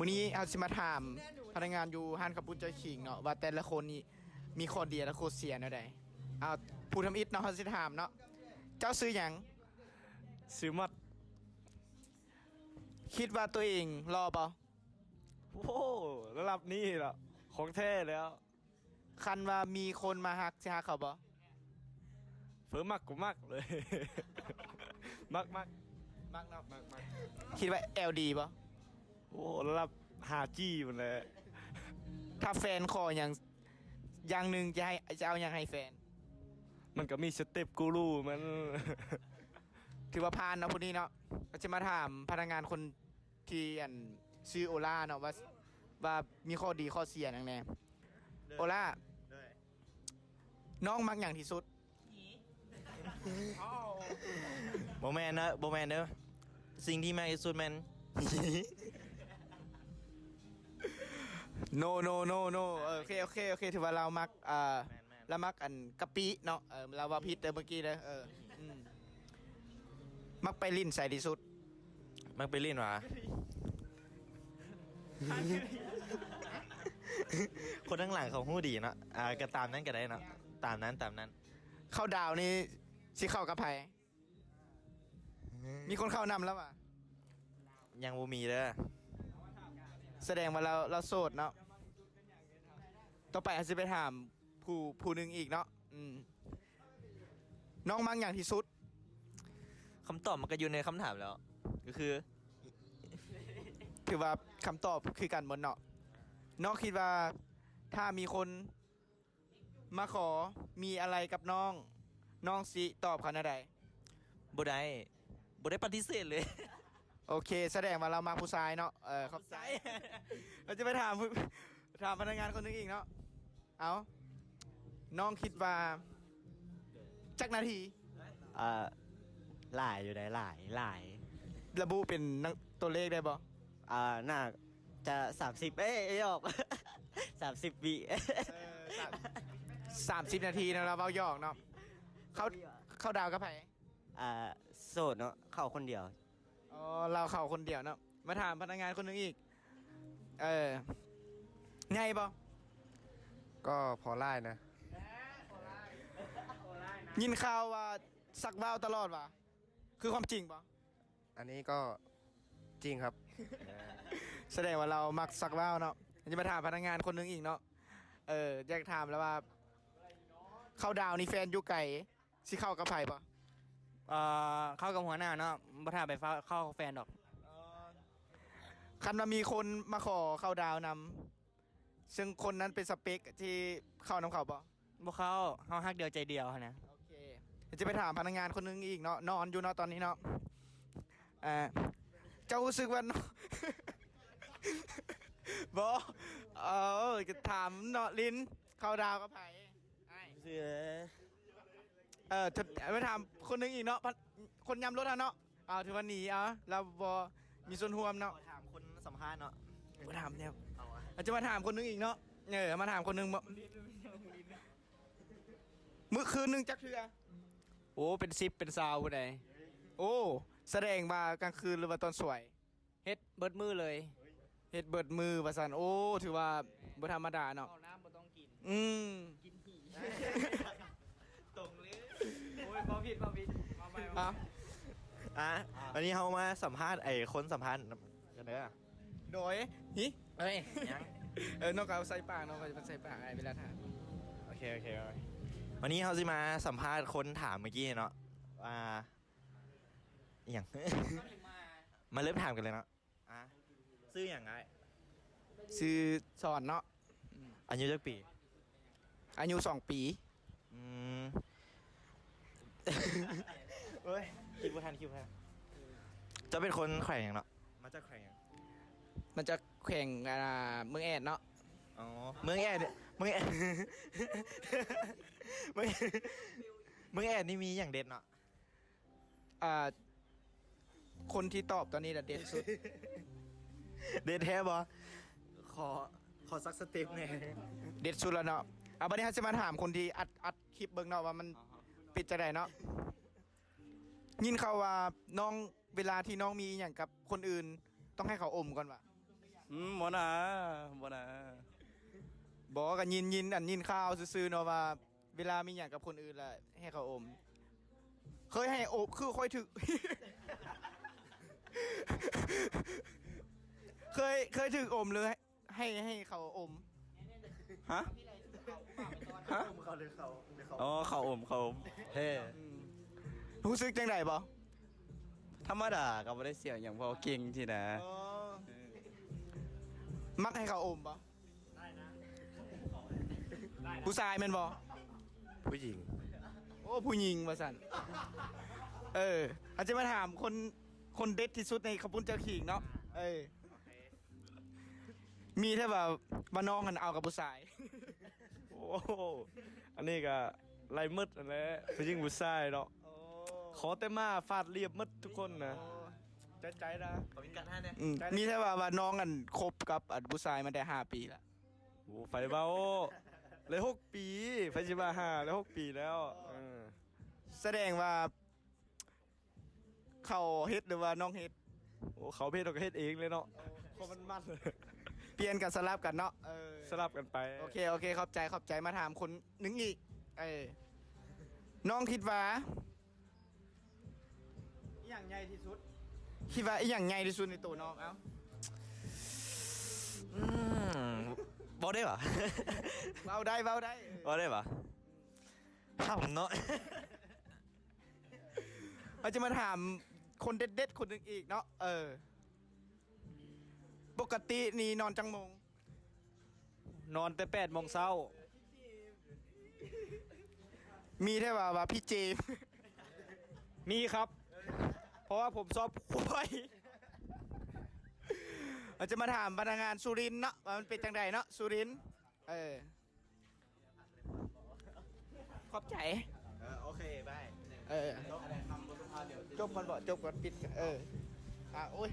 ນີ້ເຮົາຊິມາຖາມພະນັກງານຢູ່ຮ້ານເຂົ້າປຸ້ນເຈົ້າຂີງເນາະ ວ່າແຕ່ລະຄົນນີ້ມີຂໍ້ດີ ແລະ ຂໍ້ເສຍແນວໃດ. ເອົາ ຜູ້ທຳອິດເນາະ ເຮົາຊິຖາມເນາະ. ເຈົ້າຊື່ຫຍັງ? ຊື່ມັດ. ຄິດວ່າຕົວເອງຫຼໍ່ບໍ່? ໂອ້ ລະດັບນີ້ລະ ຂອງແທ້ແລ້ວ. ຄັນວ່າມີຄົນມາຮັກ ຊິຮັກເຂົາບໍ່? ເຟີມັກກໍມັກເລີຍ. ມັກໆ ມັກເນາະ ມັກໆ. ຄິດວ່າແອວດີບໍ່? ໂອ້ ລະດັບຫ້າຈີພຸ້ນແຫຼະ. ຖ້າແຟນຂໍຫຍັງຢ່າງໜຶ່ງ ຈະໃຫ້ ຈະເອົາຫຍັງໃຫ້ແຟນ? ມັນກໍມີສະເຕັບກູຣູມັນ. ຖືວ່າຜ່ານເນາະຜູ້ນີ້ເນາະ. ກໍຈະມາຖາມພະນັກງານຄົນ ທີ່ອັນຊື່ໂອລາເນາະ ວ່າ ວ່າມີຂໍ້ດີຂໍ້ເສຍຫຍັງແດ່. ໂອລາ ໂດຍ ນ້ອງມັກຫຍັງທີ່ສຸດ? ບໍ່ແມ່ນເດີ ບໍ່ແມ່ນເດີ ສິ່ງທີ່ມັກທີ່ສຸດແມ່ນ ໂນ ໂນ ໂນ ໂນ ເອີ ໂອເຄ ໂອເຄ ໂອເຄ ຖືວ່າລາວມັກ ອ່າ ແມ່ນ ລະມັກອັນກະປິເນາະ. ເອີ ລາວເວົ້າຜິດເດີເມື່ອກີ້ເດີ. ເອີ ອືມ ມັກໄປຫຼິ້ນໃສທີ່ສຸດ? ມັກໄປຫຼິ້ນຫວາ? ຄົນທາງຫຼັງເຂົາຮູ້ດີເນາະ. ອ່າ ກໍຕາມນັ້ນກໍໄດ້ເນາະ ຕາມນັ້ນ ຕາມນັ້ນ. ເຂົ້າດາວນີ້ຊິເຂົ້າກັບໃຜ? ມີຄົນເຂົ້ານຳແລ້ວຫວາ? ຍັງບໍ່ມີເດີ. ສະແດງວ່າລາວ ລາວໂສດເນາະ. ຕໍ່ໄປເຮົາຊິໄປຖາມຜູ້ ຜູ້ໜຶ່ງອີກເນາະ. ອືມ ນ້ອງມັກຫຍັງທີ່ສຸດ? ຄຳຕອບມັນກໍຢູ່ໃນຄຳຖາມແລ້ວ ກໍຄື ຖືວ່າຄຳຕອບຄືກັນໝົດເນາະ. ນ້ອງຄິດວ່າຖ້າມີຄົນ ມາຂໍມີອະໄລກັບນ້ອງ ນ້ອງຊິຕອບເຂົາແນວໃດ? ບໍ່ໄດ້ ບໍ່ໄດ້ປະຕິເສດເລີຍ. ໂອເຄ ສະແດງວ່າລາວມັກຜູ້ຊາຍເນາະ. ເອີ ຂອບໃຈ. ເຮົາຈະໄປຖາມ ຖາມພະນັກງານຄົນໜຶ່ງອີກເນາະ. ເອົາ ນ້ອງຄິດວ່າຈັກນາທີ? ເອີ ຫຼາຍຢູ່ໃດ໋ ຫຼາຍ ຫຼາຍ. ລະບຸເປັນຕົວເລກໄດ້ບໍ່? ອ່າ ໜ້າຈະສາມສິບ ເອີຍ ອອກ ສາມສິບວິ. ເອີ ສາມ ສາມສິບນາທີເນາະ ລາວເວົ້າຫຍອກເນາະ. ເຂົ້າ ເຂົ້າດາວກັບໃຜ? ອ່າ ໂສດເນາະ ເຂົ້າຄົນດຽວ. ອໍ ລາວເຂົ້າຄົນດຽວເນາະ. ມາຖາມພະນັກງານຄົນໜຶ່ງອີກ. ເອີ ໃຫຍ່ບໍ່? ກໍພໍຫຼາຍນະ. ຍິນຂ່າວວ່າສັກວາວຕະຫຼອດຫວາ? ຄືຄວາມຈິງບໍ່? ອັນນີ້ກໍຈິງຄັບ. ສະແດງວ່າລາວມັກສັກວາວເນາະ. ຈະມາຖາມພະນັກງານຄົນໜຶ່ງອີກເນາະ. ເອີ ຢາກຖາມລາວວ່າ ເຂົ້າດາວນີ້ແຟນຢູ່ໄກ ຊິເຂົ້າກັບໃຜບໍ່? ເອີ ເຂົ້າກັບຫົວໜ້າເນາະ ບໍ່ຖ້າໄປເຂົ້າກັບແຟນດອກ. ເອີ ຄັນວ່າມີຄົນມາຂໍເຂົ້າດາວນຳ ເຊິ່ງຄົນນັ້ນເປັນສະເປັກທີ່ເຂົ້ານຳເຂົາບໍ່? ບໍ່ເຂົ້າ ເຮົາຮັກດຽວໃຈດຽວຫັ້ນນະ. ໂອເຄ ຈະໄປຖາມພະນັກງານຄົນໜຶ່ງອີກເນາະ ນອນຢູ່ເນາະຕອນນີ້ເນາະ. ເອີ ເຈົ້າຮູ້ສຶກວ່າ ບໍ່ ເອີ ຈະຖາມເນາະ ລິນ ເຂົ້າດາວກັບໃຜ? ອ້າຍ ຊື່ ເອີ ໄປຖາມຄົນໜຶ່ງອີກເນາະ ຄົນຍຳລົດຫັ້ນເນາະ. ເອົາ ຖືວ່າໜີ ເອົາ ລາວບໍ່ມີສ່ວນຮ່ວມເນາະ. ຂໍຖາມຄົນສຳພາດເນາະ. ບໍ່ຖາມແລ້ວ ເອົາ ອາດຈະມາຖາມຄົນໜຶ່ງອີກເນາະ. ເອີ ມາຖາມຄົນໜຶ່ງ. ມື້ຄືນໜຶ່ງຈັກເທື່ອ? ໂອ້ ເປັນສິບເປັນຊາວຜູ້ໃດ. ໂອ້ ສະແດງວ່າກາງຄືນ ຫຼືວ່າຕອນສວຍ? ເຮັດເບິດມື້ເລີຍ. ເຮັດເບິດມື້ວ່າຊັ້ນ. ໂອ້ ຖືວ່າບໍ່ທຳມະດາເນາະ. ເຂົ້ານ້ຳບໍ່ຕ້ອງກິນ. ອືມ ກິນຂີ້ ຕົງເລີຍ. ໂອ້ຍ ເວົ້າຜິດ ເວົ້າຜິດ ເອົາໃໝ່. ອ່ະ ອ່າ ອັນນີ້ເຮົາມາສຳພາດໄອ້ຄົນສຳພາດກັນເດີ. ໂດຍ ຫິ ເອີຍ ຫຍັງ? ເອີ ນ້ອງກໍເອົາໃສ່ປາກເນາະ ເຂົາຈະໃສ່ປາກໃຫ້ເວລາຖາມ. ໂອເຄ ໂອເຄ ໂອເຄ. ວັນນີ້ເຮົາຊິມາສຳພາດຄົນຖາມເມື່ອກີ້ເນາະ ວ່າ ອີ່ຫຍັງ? ມາເລີ່ມຖາມກັນເລີຍເນາະ. ອ່າ ຊື່ຫຍັງອ້າຍ? ຊື່ສອນເນາະ. ອືມ ອາຍຸຈັກປີ? ອາຍຸສອງປີ. ອືມ ໂອ້ຍ ຄິດບໍ່ທັນ ຄິດບໍ່ທັນ. ເຈົ້າເປັນຄົນແຂວງຫຍັງເນາະ? ມາຈາກແຂວງຫຍັງ? ມາຈາກແຂວງ ອ່າ ເມືອງແອດເນາະ. ອໍ ເມືອງແອດ ເມືອງແອດ ເມືອງ ເມືອງແອດນີ້ມີຫຍັງເດັດເນາະ? ອ່າ ຄົນທີ່ຕອບຕອນນີ້ລະເດັດສຸດ. ເດັດແທ້ບໍ່? ຂໍ ຂໍສັກສະເຕັບແດ່. ເດັດສຸດແລ້ວເນາະ. ເອົາ ບັດນີ້ເຮົາຊິມາຖາມຄົນທີ່ອັດ ອັດຄລິບເບິ່ງເນາະ ວ່າມັນເປັນຈັ່ງໃດເນາະ. ຍິນຂ່າວວ່ານ້ອງ ເວລາທີ່ນ້ອງມີອີ່ຫຍັງກັບຄົນອື່ນ ຕ້ອງໃຫ້ເຂົາອົມກ່ອນຫວາ? ອືມ ບໍ່ນາ ບໍ່ນາ. ບໍ່ ກໍຍິນ ຍິນ ອັນ ຍິນຂ່າວຊື່ໆເນາະ ວ່າເວລາມີຫຍັງກັບຄົນອື່ນລະໃຫ້ເຂົາອົມ. ເຄີຍໃຫ້ອົມ ຄືຂ້ອຍຖືກ ເຄີຍ ເຄີຍຖືກອົມ ຫຼື ໃຫ້ ໃຫ້ເຂົາອົມ? ຮະ? ຮະ? ອົມເຂົາ ຫຼື ເຂົາ ຫຼື ເຂົາ? ອໍ ເຂົາອົມ ເຂົາອົມ. ເອີ ອືມ ຮູ້ສຶກຈັ່ງໃດບໍ່? ທຳມະດາ ກໍບໍ່ໄດ້ເສຍຫຍັງ ເພາະວ່າເກັ່ງຊີ້ນະ. ອໍ ມັກໃຫ້ເຂົາອົມບໍ່? ຜູ້ຊາຍແມ່ນບໍ່? ຜູ້ຍິງ. ໂອ້ ຜູ້ຍິງວ່າຊັ້ນ. ເອີ ອາດຈະມາຖາມຄົນ ຄົນເດັດທີ່ສຸດໃນເຂົ້າປຸ້ນເຈົ້າຂີງເນາະ. ເອີ ມີແທ້ວ່າ ວ່ານ້ອງຫັ້ນເອົາກັບຜູ້ຊາຍ? ໂອ້ ອັນນີ້ກໍໄລ່ໝົດຫັ້ນແຫຼະ ຜູ້ຍິງຜູ້ຊາຍເນາະ. ໂອ້ ຂໍແຕ່ມາຟາດລຽບໝົດທຸກຄົນນະ. ໂອ້ ໃຈໆນະ ຂໍມີກັນໃຫ້ແດ່. ອືມ ໃຈ ມີແທ້ວ່າ ວ່ານ້ອງອັນ ຄົບກັບອັນຜູ້ຊາຍມາໄດ້ຫ້າປີລະ. ໂອ້ ໃຜເວົ້າ ໄດ້ຫົກປີ ໃຜຊິວ່າຫ້າ ໄດ້ຫົກປີແລ້ວ. ເອີ ສະແດງວ່າເຂົາເຮັດ ຫຼືວ່ານ້ອງເຮັດ? ໂອ້ ເຂົາເຮັດ ເຮົາກໍເຮັດເອງເລີຍເນາະ ເພາະມັນມັນ ປ່ຽນກັນ ສະຫຼັບກັນເນາະ. ເອີ ສະຫຼັບກັນໄປ. ໂອເຄ ໂອເຄ ຂອບໃຈ ຂອບໃຈ. ມາຖາມຄົນໜຶ່ງອີກ. ເອີ ນ້ອງຄິດວ່າ ອີຫຍັງໃຫຍ່ທີ່ສຸດ? ຄິດວ່າອີຫຍັງໃຫຍ່ທີ່ສຸດໃນໂຕນ້ອງ? ເອົ້າ ອືມ ເວົ້າໄດ້ຫວາ? ເວົ້າໄດ້ ເວົ້າໄດ້ ເອີ ເວົ້າໄດ້ຫວາ? ເຮົາເນາະ ເຮົາຈະມາຖາມຄົນເດັດໆຄົນໜຶ່ງອີກເນາະ. ເອີ ປົກກະຕິນີ້ນອນຈັກໂມງ? ນອນແຕ່ແປດໂມງເຊົ້າ. ມີແທ້ວ່າ ວ່າພີ່ເຈມ? ມີຄັບ ເພາະວ່າຜົມຊອບຄວາຍ. ເຮົາຈະມາຖາມພະນັກງານສຸລິນເນາະ ວ່າມັນເປັນຈັ່ງໃດເນາະ ສຸລິນ. ເອີ ຂອບໃຈ. ເອີ ໂອເຄ ບາຍ. ເອີ ຈົບກ່ອນບໍ? ຈົບກ່ອນ ປິດ. ເອີ ອ່າ ໂອ້ຍ.